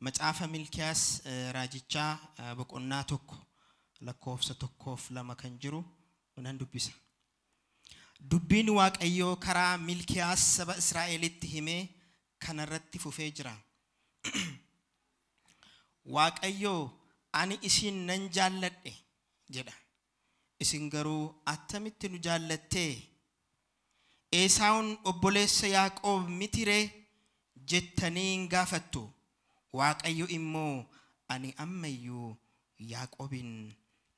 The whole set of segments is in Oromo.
Macaafa Milkiyaas raajichaa boqonnaa 1 lakkoofsa 1 fi 2 kan jiru nan dubbisa. Dubbiin Waaqayyoo karaa Milkiyaas saba Israa'elitti himee kanarratti fufee jira. Waaqayyoo ani isin nan jaalladhe jedha. Isin garuu attamitti nu jaallattee? Esaawun obboleessa Yaaqoob mitiree jettanii hin gaafattu. Waaqayyo immoo ani ammayyuu Yaaqoobin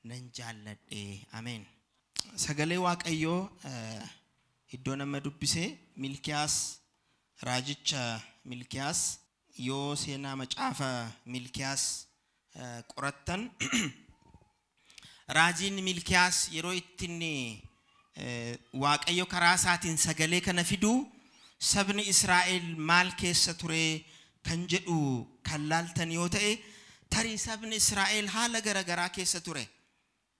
nan jaalladhe. Ameen. Sagalee Waaqayyoo iddoo nama dubbisee Milkiyaas, raajicha Milkiyaas, yoo seenaa macaafa Milkiyaas qorattan, raajiin Milkiyaas yeroo ittiin Waaqayyo karaa isaatiin sagalee kana fiduu sabni Israa'el maal keessa ture kan jedhu kan laaltan yoo ta'e, tarii sabni Israa'el haala garagaraa keessa ture.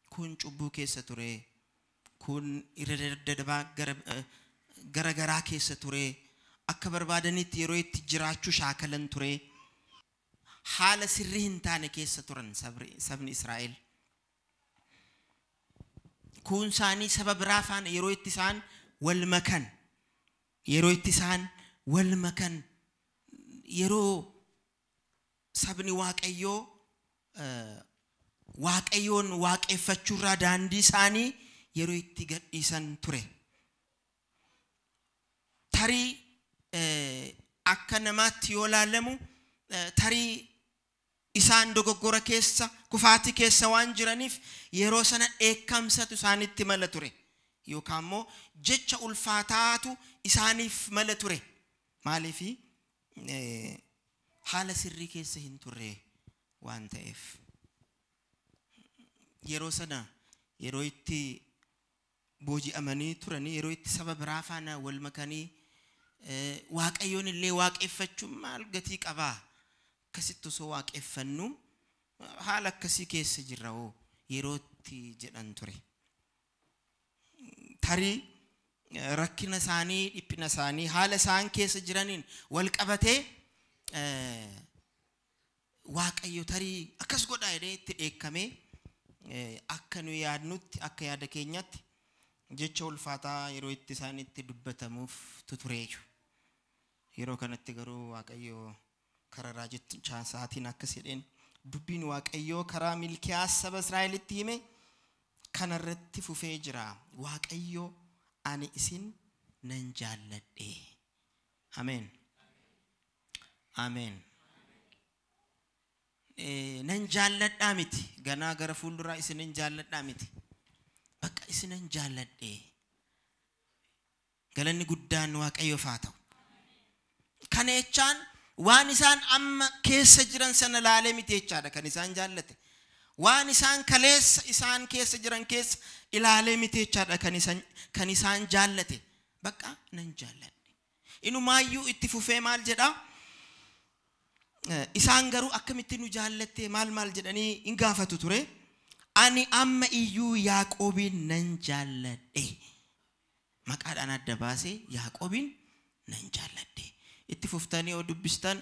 Kun cubbuu keessa ture. Kun irra daddarbaa garagaraa keessa ture. Akka barbaadanitti yeroo itti jiraachuu shaakalan ture. Haala sirrii hin taane keessa turan sabni Israa'el. Kun isaanii saba biraa faana yeroo itti isaan wal makan, yeroo itti isaan wal makan, yeroo sabni Waaqayyoo Waaqayyoon waaqeffachuurraa daandii isaanii yeroo itti gadhiisan ture. Tarii akka namaatti yoo laalamu, tarii isaan dogoggora keessa, kufaatii keessa waan jiraniif yeroo sana dheekkamsatu isaanitti mala ture. Yookaan immoo jecha ulfaataatu isaaniif mala ture. Maaliifi? Haala sirrii keessa hin turre waan ta'eef. Yeroo sana yeroo itti booji'amanii turanii, yeroo itti saba biraa faana wal makanii, Waaqayyoon illee waaqeffachuun maal gatii qabaa? Akkasitti osoo waaqeffannu haala akkasii keessa jirra hoo yeroo itti jedhan ture. Tarii rakkina isaanii, dhiphina isaanii, haala isaan keessa jiraniin wal qabatee Waaqayyo tarii akkas godhaa jedhee itti dheekkamee, akka nu yaadnutti, akka yaada keenyatti jecha ulfaataa yeroo itti isaanitti dubbatamuuf tureeyyu. Yeroo kanatti garuu Waaqayyo karaa raajichaa isaatiin akkas jedheen: dubbiin Waaqayyoo karaa Milkiyaas saba Israa'elitti hime kanarratti fufee jira. Waaqayyo ani isin nan jaalladhe. Ameen. Ameen. Nan jaalladhaa miti. Ganaa gara fuulduraa isinin jaalladhaa miti. Bakka isinan jaalladhe. Galanni guddaan Waaqayyoof haa ta'u. Kana jechaan waan isaan amma keessa jiran sana laalee miti jechaadha kan isaan jaallate. Waan isaan kaleessa isaan keessa jiran keessa ilaalee miti jechaadha kan isaan jaallate. Bakka nan jaalladhe. Inumaayyuu itti fufee maal jedhaa? Isaan garuu akkamitti nu jaallatte, maal maal jedhanii hin gaafatu ture. Ani amma iyyuu Yaaqoobiin nan jaalladhe. Maqaadhaan adda baasee Yaaqoobiin nan jaalladhe. Itti fuftanii yoo dubbistan,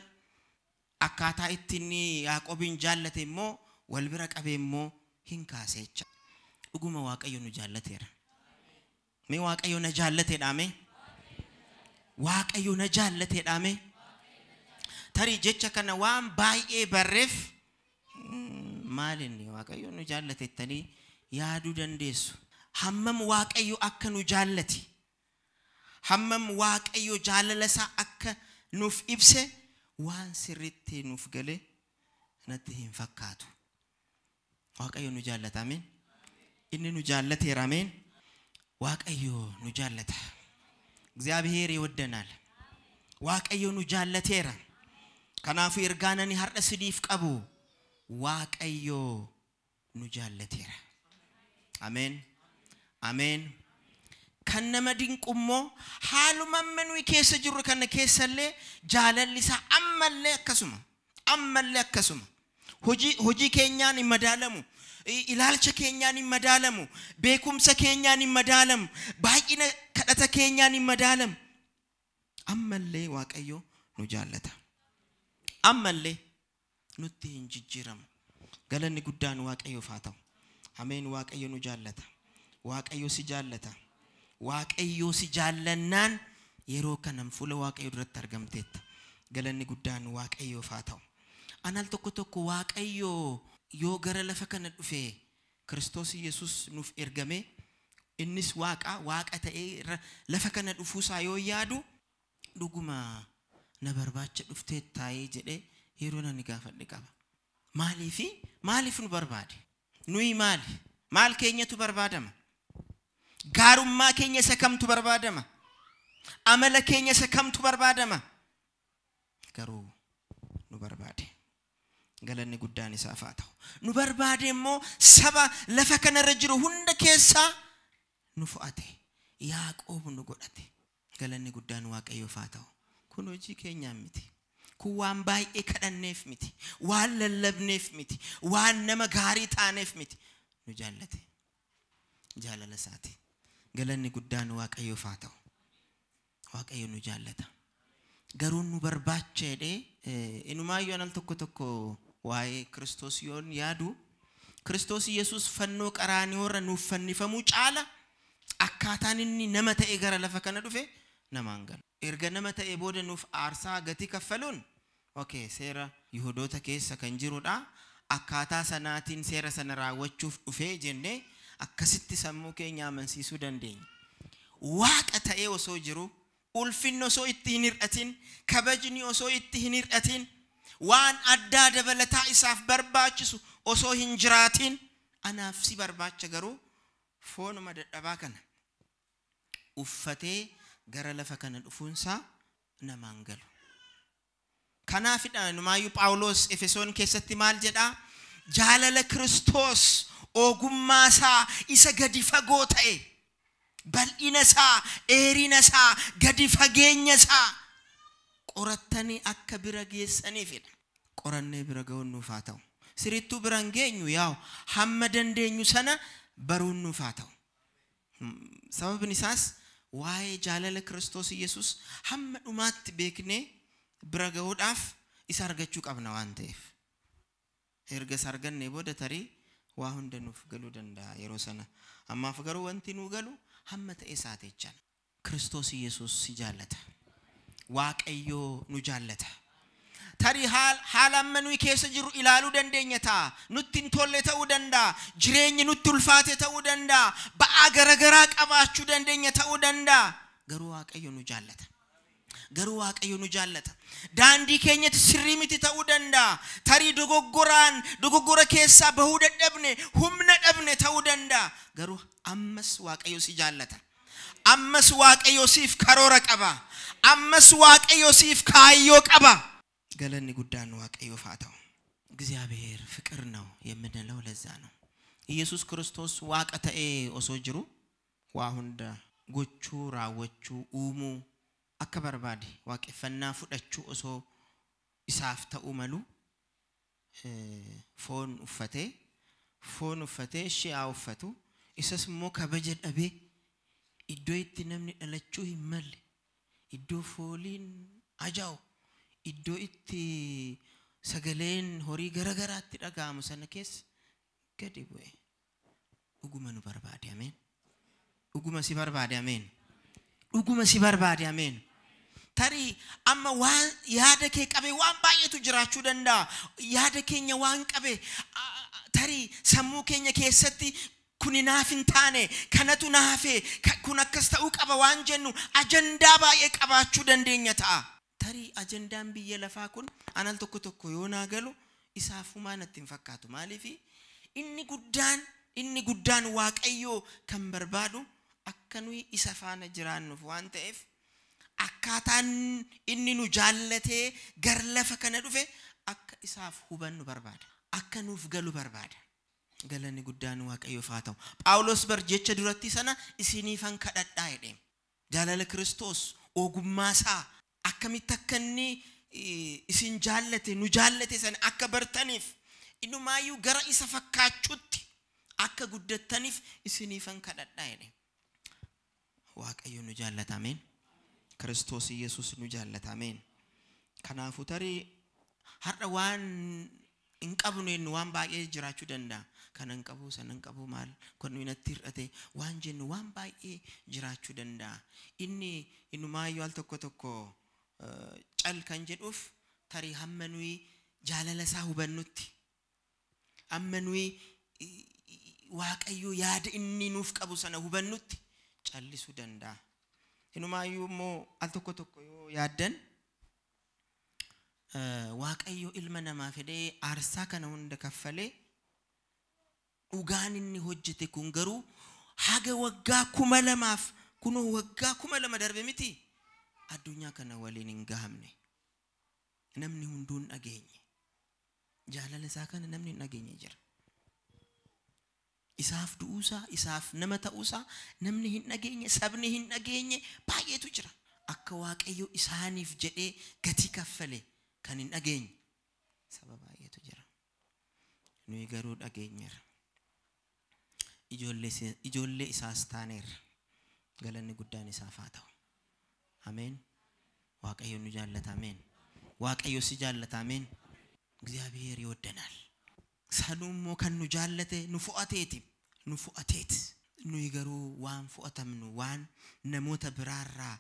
akkaataa itti inni Yaaqoobiin jaallate immoo wal bira qabee immoo hin kaase jecha. Dhuguma Waaqayyo nu jaallateera. Mee Waaqayyo na jaallateedhaa mee? Waaqayyo na jaallateedhaa mee? Tarii jecha kana waan baay'ee barreef, maal inni Waaqayyo nu jaallatettanii yaaduu dandeessu. Hammam Waaqayyo akka nu jaallate, hammam Waaqayyo jaalala isaa akka nuuf ibse waan sirriitti nuuf gale natti hin fakkaatu. Waaqayyo nu jaallata, ameen. Inni nu jaallateera, ameen. Waaqayyo nu jaallata. እግዚአብሔር ይወደናል። Waaqayyo nu jaallateera. Kanaafuu ergaan ani har'a isiniif qabu, Waaqayyo nu jaallateera. Ameen. Ameen. Kan nama dinqu immoo haaluma amma nuyi keessa jirru kana keessallee jaalalli isaa ammallee akkasuma. Ammallee akkasuma. Hojii keenyaan hin madaalamu. Ilaalcha keenyaan hin madaalamu. Beekumsa keenyaan hin madaalamu. Baay'ina kadhata keenyaan hin madaalamu. Ammallee Waaqayyo nu jaallata. Ammallee. Nutti hin jijjiiramu. Galanni guddaan Waaqayyoof haa ta'u. Ameen. Waaqayyo nu jaallata. Waaqayyo si jaallata. Waaqayyo si jaallannaan yeroo kanan fuula Waaqayyo duratti argamteetta. Galanni guddaan Waaqayyoof haa ta'u. An al tokko tokko Waaqayyo yoo gara lafa kana dhufe, Kiristoos Yesus nuuf ergame, innis Waaqa ta'ee lafa kana dhufuusaa yoo yaadu, dhuguma na barbaacha dhuftee taa'ee jedhee yeroo nani gaafadhe qaba. Maaliifi maaliif nu barbaade? Nuyi maali? Maal keenyatu barbaadama? Gaarummaa keenya isa kamtu barbaadama? Amala keenya isa kamtu barbaadama? Garuu nu barbaade. Galanni guddaan isaaf haa ta'u. Nu barbaade immoo saba lafa kanarra jiru hunda keessaa nu fo'ate. Yaaqoob nu godhate. Galanni guddaan Waaqayyoof haa ta'u. Kun hojii keenyaan miti. Kun waan baay'ee kadhanneef miti. Waan lallabneef miti. Waan nama gaarii taaneef miti. Nu jaallate. Jaalala isaati. Galanni guddaan Waaqayyoof haa ta'u. Waaqayyo nu jaallata. Garuu nu barbaacha jedhee inumaayyuu al tokko tokko waa'ee Kiristoos yoon yaadu, Kiristoos Yesuus fannoo qaraaniyoorra nuuf fannifamuu caala akkaataan inni nama ta'e gara lafa kana dhufe namaan galu. Erga nama ta'e booda nuuf aarsaa gatii kaffaluun okay, seera Yihudoota keessa kan jirudha. Akkaataa sanaatiin seera sana raawwachuuf dhufee jennee akkasitti sammuu keenya amansiisuu dandeenya. Waaqa ta'ee osoo jiru, ulfinni osoo itti hin hir'atin, kabajni osoo itti hin hir'atin, waan addaa dabalataa isaaf barbaachisu osoo hin jiraatin, anaaf si barbaacha garuu foonuma dadhabaa kana uffatee gara lafa kana dhufuunsaa namaan galu. Kanaafidha numaayyuu Phaawulos Efesoon keessatti maal jedhaa? Jaalala Kiristoos ogummaa isaa isa gadi fagoo ta'e, bal'ina isaa, dheerina isaa, gadi fageenya isaa qorattanii akka bira geessaniifidha. Qorannee bira ga'uun nuuf haa ta'u. Sirittuu bira hin geenyu, yaa'u hamma dandeenyu sana baruun nuuf haa ta'u. Sababni isaas waa'ee jaalala Kiristoos Yesuus hamma dhumaatti beeknee bira ga'uudhaaf isa argachuu qabna waan ta'eef. Erga isa argannee booda tarii waa hunda nuuf galuu danda'a yeroo sana. Ammaaf garuu wanti nuu galu hamma ta'e isaati jechaan. Kiristoos Yesuus si jaallata. Waaqayyoo nu jaallata. Tarii haala amma nuyi keessa jirru ilaaluu dandeenya ta'a. Nutti hin tolle ta'uu danda'a. Jireenyi nutti ulfaate ta'uu danda'a. Ba'aa garaagaraa qabaachuu dandeenya ta'uu danda'a. Garuu Waaqayyo nu jaallata. Garuu Waaqayyo nu jaallata. Daandii keenyatti sirrii miti ta'uu danda'a. Tarii dogoggora keessaa bahuu dadhabne, humna dhabne ta'uu danda'a. Garuu ammas Waaqayyo si jaallata. Ammas Waaqayyo siif karoora qaba. Ammas Waaqayyo siif kaayyoo qaba. Galanni guddaan Waaqayyoof haa ta'u. እግዚአብሔር ፍቅር ነው የምንለው ለዛ ነው። ኢየሱስ ክርስቶስ Waaqa ta'ee osoo jiru waa hunda gochuu, raawwachuu, uumuu akka barbaade, waaqeffannaa fudhachuu osoo isaaf ta'uu malu, foon uffatee ishee haa uffatu, isas immoo kabaja dhabee iddoo itti namni dhalachuu hin malle, iddoo fooliin ajaa'u, iddoo itti sagaleen horii garagaraatti dhaga'amu sana keessa gadi bu'e. Dhuguma nu barbaade, ameen. Dhuguma si barbaade, ameen. Dhuguma si barbaade, ameen. Tarii amma waan yaada kee qabe waan baay'eetu jiraachuu danda'a. Yaada keenya waan qabe, tarii sammuu keenya keessatti kuni naaf hin taane, kanatu naafe, kun akkas ta'uu qaba waan jennu ajandaa baay'ee qabaachuu dandeenya ta'a. Tarii ajandaan biyya lafaa kun anal tokko tokko yoo naa galu isaafumaa natti hin fakkaatu. Maaliif inni guddaan Waaqayyoo kan barbaadu akka nuyi isa faana jiraannuuf waan ta'eef, akkaataan inni nu jaallatee gar lafa kana dhufe akka isaaf hubannu barbaada. Akka nuuf galu barbaada. Galanni guddaan Waaqayyoof haa ta'u. Phaawulos bar jecha duratti sana isiniifan kadhadhaa jedhe. Jaalala Kiristoos ogummaa isaa akkamitti akka inni isin jaallate, nu jaallate sana akka bartaniif, inumaayyuu gara isa fakkaachuutti akka guddattaniif isiniifan kadhadhaa jedhe. Waaqayyo nu jaallata, ameen. Kiristoos Yesuus nu jaallata, ameen. Kanaafuu tarii har'a waan Hin qabnu jennu waan baay'ee jiraachuu danda'a. Kana hin qabu, sana hin qabu, maal kun natti hir'ate waan jennu waan baay'ee jiraachuu danda'a. Inni innumaayyuu al tokko tokko cal kan jedhuuf tarii hamma nuyi jaalala isaa hubannutti, hamma nuyi Waaqayyo yaada inni nuuf qabu sana hubannutti callisuu danda'a. Innumaayyuu immoo al tokko tokko yoo yaaddan Waaqayyo ilma namaa fedhee aarsaa kana hunda kaffalee dhugaan inni hojjete kun garuu haga waggaa 2000 kunoo waggaa 2000 darbe miti addunyaa kana waliin hin gahamne. Namni hunduu hin dhageenye. Jaalala isaa kana namni hin dhageenye jira. Isaaf du'uusaa, isaaf nama ta'uusaa namni hin dhageenye, sabni hin dhageenye baay'eetu jira. Akka Waaqayyo isaaniif jedhee gatii kaffale kan hin dhageenye saba baay'eetu jira. Nuyi garuu dhageenyeerra. Ijoollee isaas taaneerra. Galanni guddaan isaaf haa ta'u. Ameen. Waaqayyo nu jaallata. Ameen. Waaqayyo si jaallata. Ameen. እግዚአብሔር ይወደናል። Sanuu kan nu jaallate nu fo'ateeti. Nu fo'ateeti. Nuyi garuu waan fo'atamnu, waan namoota biraarraa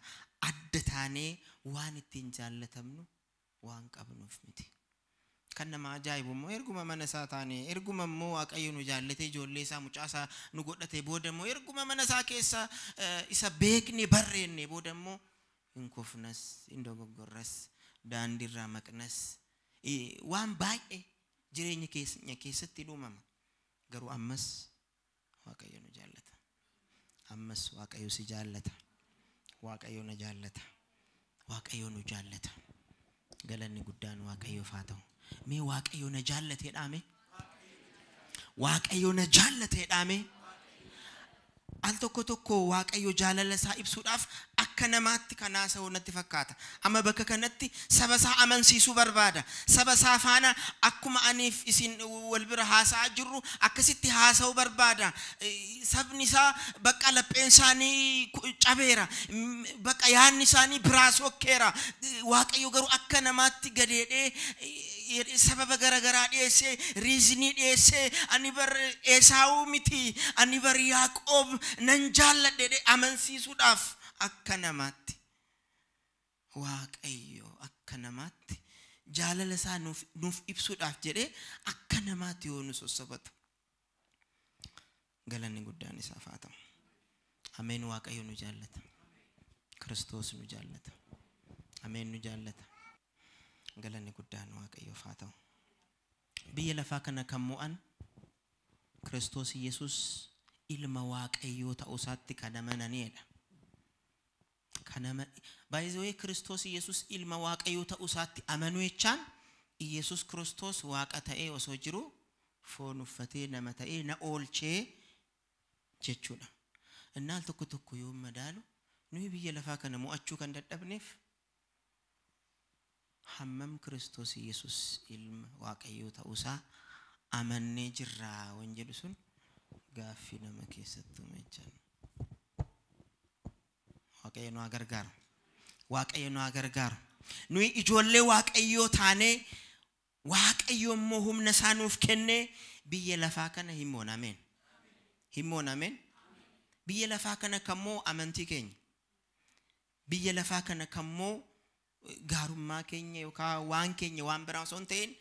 adda taanee waan ittiin jaallatamnu waan qabnuuf miti. Kan nama ajaa'ibu immoo erguma mana isaa taanee, erguma immoo Waaqayyo nu jaallate ijoollee isaa mucaa isaa nu godhate booda immoo erguma mana isaa keessa isa beekne barreenne booda immoo hin kufnas, hin dogoggorras, daandiirraa maqnas, waan baay'ee jireenya keenya keessatti uumama. Garuu ammas Waaqayyo nu jaallata. Ammas Waaqayyo si jaallata. Waaqayyo na jaallata. Waaqayyo nu jaallata. Galanni guddaan Waaqayyoof haa ta'u. Mee Waaqayyo na jaallatee dhaame? Waaqayyo na jaallatee dhaame? Al tokko tokko Waaqayyo jaalala isaa ibsuudhaaf akka namaatti kan haasa'u natti fakkaata. Amma bakka kanatti saba isaa amansiisuu barbaada. Saba isaa faana akkuma aniif isin wal bira haasa'aa jirru akkasitti haasa'uu barbaada. Sabni isaa bakka lapheen isaanii cabeera. Bakka yaadni isaanii biraa sokkeera. Waaqayyo garuu akka namaatti gadeedhee sababa garagaraa dhiyeessee, riizinii dhiyeessee, ani bar Esaawuu miti, ani bar Yaaqoob nan jaalladhe jedhee amansiisuudhaaf akka namaatti. Waaqayyo akka namaatti jaalala isaa nuuf ibsuudhaaf jedhee akka namaatti yoo nu sossobatu. Galanni guddaan isaaf haa ta'u. Ameen. Waaqayyo nu jaallata. Kiristoos nu jaallata. Ameen, nu jaallata. Galanni guddaan Waaqayyoof haa ta'u. Biyya lafaa kana kan mo'an Kiristoos Yesuus ilma Waaqayyoo ta'uu isaatti kan amananiidha. Baay'ee Kiristoos Yesuus ilma Waaqayyoo ta'uu isaatti amanuu jechaan Yesuus Kiristoos Waaqa ta'ee osoo jiru foon uffatee nama ta'ee na oolchee jechuudha. Innaa al tokko tokko yoo madaalu nuyi biyya lafaa kana mo'achuu kan dadhabneef hammam Kiristoos Yesuus ilma Waaqayyoo ta'uusaa amannee jirraa waan jedhu sun gaaffii nama keessatti uume jechuudha. Waaqayyo nu haa gargaaru. Waaqayyo nu haa gargaaru. Nuyi ijoollee Waaqayyoo taanee Waaqayyo immoo humna isaa nuuf kennee biyya lafaa kana hin moona. Ameen. Hin moona. Ameen. Biyya lafaa kana kan moo amantii keenya. Biyya lafaa kana kan moo gaarummaa keenya yookaan waan keenya waan biraa osoo hin ta'in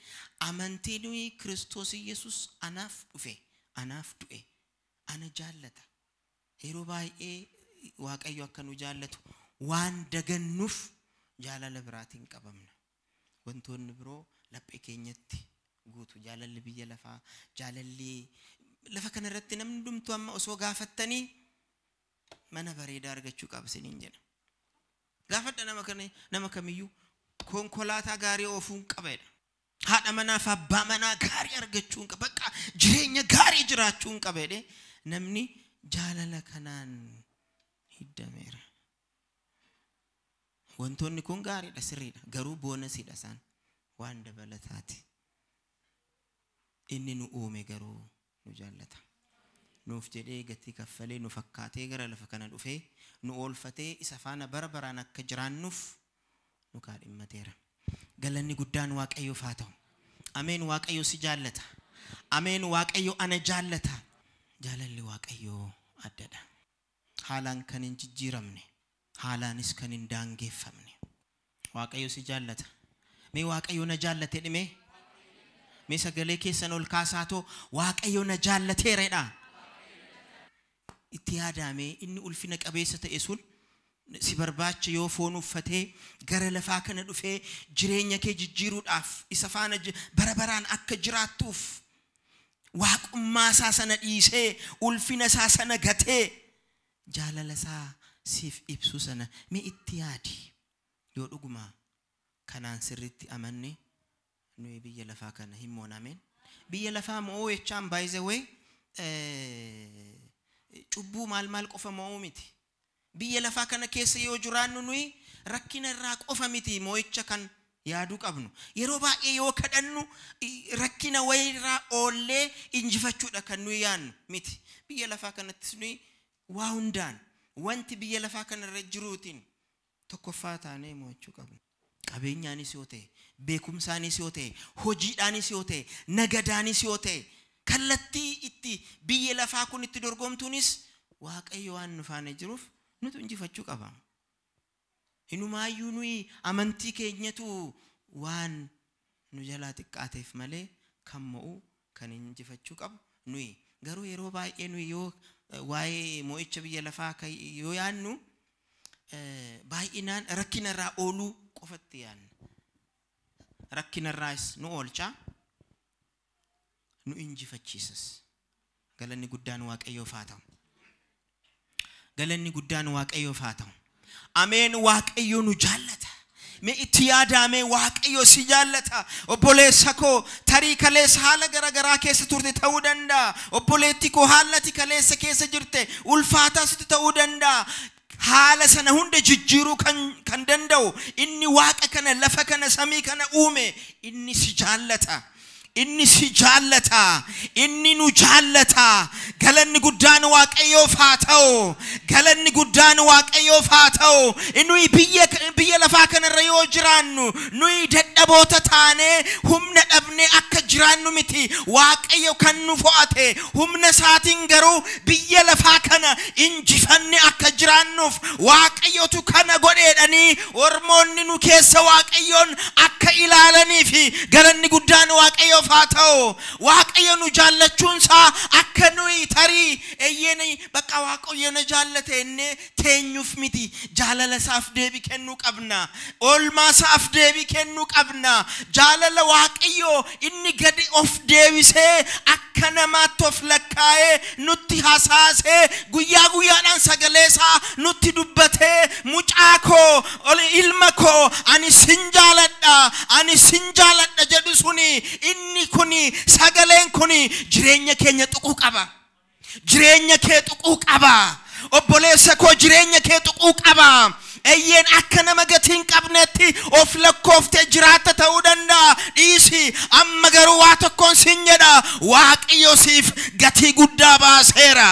amantii nuyi Kiristoos Yesuus anaaf dhufe, anaaf du'e, ana jaallata. Yeroo baay'ee Waaqayyo akka nu jaallatu waan dagannuuf jaalala biraatiin qabamna. Wantoonni biroo laphee keenyatti guutu. Jaalalli biyya lafaa, jaalalli lafa kanarratti namni hundumtuu amma osoo gaafattanii mana bareedaa argachuu qaba isiniin jedha. Gaafadha nama kana, nama kamiyyuu konkolaataa gaarii oofuun qaba jedha. Haadha manaa fi abbaa manaa gaarii argachuun qaba. Bakka jireenya gaarii jiraachuun qaba jedhee namni jaalala kanaan hiddameera. Wantoonni kun gaariidha, sirriidha. Garuu boonasiidha isaan waan dabalataati. Inni nu uume garuu nu jaallata. Nuuf jedhee gatii kaffalee nu fakkaatee gara lafa kana dhufee nu oolfatee isa faana bara baraan akka jiraannuuf nu kaadhimmateera. Galanni guddaan Waaqayyoof haa ta'u. Ameen Waaqayyo si jaallata. Ameen Waaqayyo ana jaallata. Jaalalli Waaqayyoo addadha. Haalaan kan hin jijjiiramne, haalaanis kan hin daangeffamne. Waaqayyo si jaallata. Mee Waaqayyo na jaallate dhimee? Mee sagalee keessan ol kaasaatoo Waaqayyo na jaallateeredha. Itti yaadamee inni ulfina qabeessa ta'e sun si barbaacha yoo foon uffatee gara lafaa kana dhufee jireenya kee jijjiiruudhaaf isa faana bara baraan akka jiraattuuf waaqummaa isaa sana dhiisee ulfina isaa sana gatee jaalala isaa siif ibsu sana mee itti yaadi. Yoo dhuguma kanaan sirriitti amanne nuyi biyya lafaa kana hin moonameen. Biyya lafaa mo'uu jechaan by the way cubbuu maal maal qofa mo'uu miti. Biyya lafaa kana keessa yoo jiraannu nuyi rakkina irraa qofa miti mo'icha kan yaaduu qabnu. Yeroo baay'ee yoo kadhannu rakkina wayirraa oollee injifachuudha kan nuyi yaadnu miti. Biyya lafaa kanattis nuyi waa hundaan wanti biyya lafaa kanarra jiruutiin tokkoffaa taanee mo'achuu qabnu. Qabeenyaanis yoo ta'e, beekumsaanis yoo ta'e, hojiidhaanis yoo ta'e, nagadaanis yoo ta'e, kallattii itti biyya lafaa kun itti dorgomtuunis Waaqayyo waan nu faana jiruuf nutu injifachuu qaba. Inumaayyuu nuyi amantii keenyatu waan nu jalaa xiqqaateef malee kan mo'u kan injifachuu qabu nuyi. Garuu yeroo baay'ee nuyi yoo waa'ee mo'icha biyya lafaa yoo yaadnu baay'inaan rakkina irraa ooluu qofatti yaadna. Rakkina irraas nu oolcha, nu injifachiisas. Galanni guddaan Waaqayyoof haa ta'u. Galanni guddaan Waaqayyoof haa ta'u. Ameen Waaqayyo nu jaallata. Mee itti yaadamee Waaqayyo si jaallata. Obboleessa koo tarii kaleessa haala garaagaraa keessa turte ta'uu danda'a. Obboleetti koo haalati kaleessa keessa jirte ulfaataa sitti ta'uu danda'a. Haala sana hunda jijjiiruu kan danda'u inni Waaqa kana lafa kana samii kana uume inni si jaallata. Inni si jaallata. Inni nu jaallata. Galanni guddaan Waaqayyoof haa ta'u. Galanni guddaan Waaqayyoof haa ta'u. Nuyi biyya lafaa kanarra yoo jiraannu nuyi dadhaboota taanee humna dhabnee akka jiraannu miti. Waaqayyo kan nu fo'ate humna isaatiin garuu biyya lafaa kana injifanne akka jiraannuuf Waaqayyotu kana godheedhanii ormoonni nu keessa Waaqayyoon akka ilaalanii fi galanni guddaan Waaqayyoof haa ta'u. Waaqayyo nu jaallachuun isaa akka nuyi tarii eeyyeen bakka Waaqayyo na jaallate innee teenyuuf miti. Jaalala isaaf deebii kennuu qabna. Oolmaa isaaf deebii kennuu qabna. Jaalala Waaqayyo inni gadi of deebisee akka namaatti of lakkaa'ee nutti hasaasee guyyaa guyyaadhaan sagalee isaa nutti dubbatee mucaa koo ilma koo ani sin jaaladha ani sin jaaladha jedhu suni inni kuni sagaleen kuni jireenya keenya tuquu qaba. Jireenya kee tuquu qaba. Obboleessa koo jireenya kee tuquu qaba. Eeyyeen akka nama gatii hin qabnetti of lakkooftee jiraatta ta'uu danda'a. Dhiisi amma garuu waa tokkoon sin jedha. Waaqayyo siif gatii guddaa baaseera.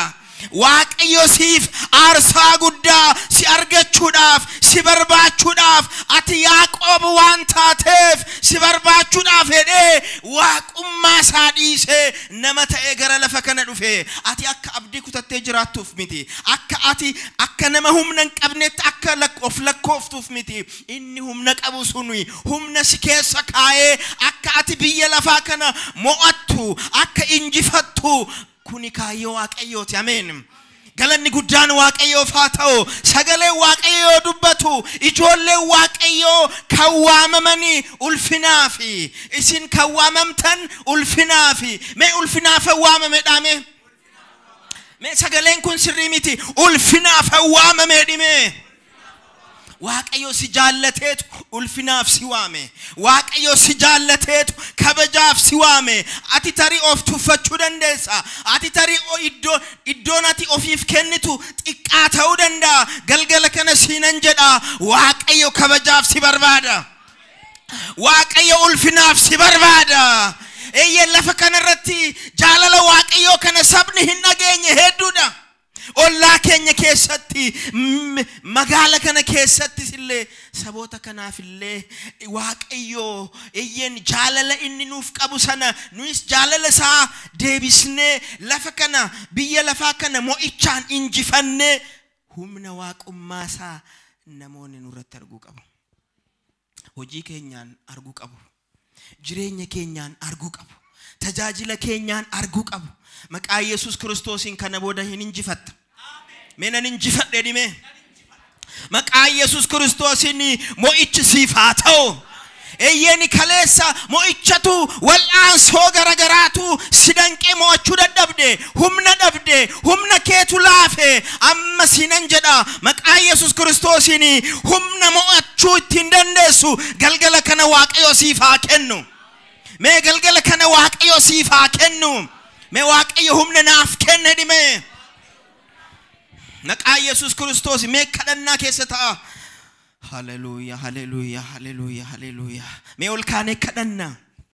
Waaqayyo siif aarsaa guddaa si argachuudhaaf si barbaachuudhaaf ati Yaaqoob waan taateef si barbaachuudhaaf jedhee waaqummaa isaa dhiisee nama ta'ee gara lafa kana dhufe. Ati akka abdii kutattee jiraattuuf miti. Akka ati akka nama humna hin qabnetti akka of lakkooftuuf miti. Inni humna qabu suni humna si keessa kaa'ee akka ati biyya lafaa kana mo'attu akka injifattu kuni kaayyoo Waaqayyooti. Ameen. Galanni guddaan Waaqayyoof haa ta'u. Sagalee Waaqayyoo dubbatu ijoollee Waaqayyoo kan waamamanii ulfinaafi isin kan waamamtan ulfinaafi. Mee ulfinaaf waamame dhaame? Mee sagaleen kun sirrii miti. Ulfinaaf waamame dhime. Waaqayyo si jaallateetu ulfinaaf si waame. Waaqayyo si jaallateetu kabajaaf si waame. Ati tarii of tuffachuu dandeessa. Ati tarii iddoon ati ofiif kennitu xiqqaa ta'uu danda'a. Galgala kana siinan jedha. Waaqayyo kabajaaf si barbaada. Waaqayyo ulfinaaf si barbaada. Eeyyee lafa kanarratti jaalala Waaqayyoo kana sabni hin dhageenye hedduudha. Ollaa keenya keessatti, magaala kana keessattis illee, saboota kanaaf illee Waaqayyo eeyyeen jaalala inni nuuf qabu sana nuyis jaalala isaa deebisnee lafa kana, biyya lafaa kana mo'ichaan injifannee humna waaqummaa isaa namoonni nurratti arguu qabu. Hojii keenyaan arguu qabu. Jireenya keenyaan arguu qabu. Tajaajila keenyaan arguu qabu. Maqaa Yesuus Kiristoosiin kana booda hin injifatta. Mee nan injifadhe dhimee. Maqaa Yesuus Kiristoosiin mo'ichi siif haa ta'u. Eeyyeen kaleessa mo'ichatu wal'aansoo garagaraatu si danqee mo'achuu dadhabde, humna dhabde, humna keetu laafe. Amma sinan jedha, maqaa Yesuus Kiristoosiin humna mo'achuu ittiin dandeessu galgala kana Waaqayyo siif haa kennu. Mee galgala kana Waaqayyo siif haa kennu. Mee Waaqayyo humna naaf kenne dhimee. Maqaa Yesuus Kiristoos mee kadhannaa keessa ta'a. Haleluuyaa, haleluuyaa, haleluuyaa, haleluuyaa. Mee ol kaanee kadhannaa.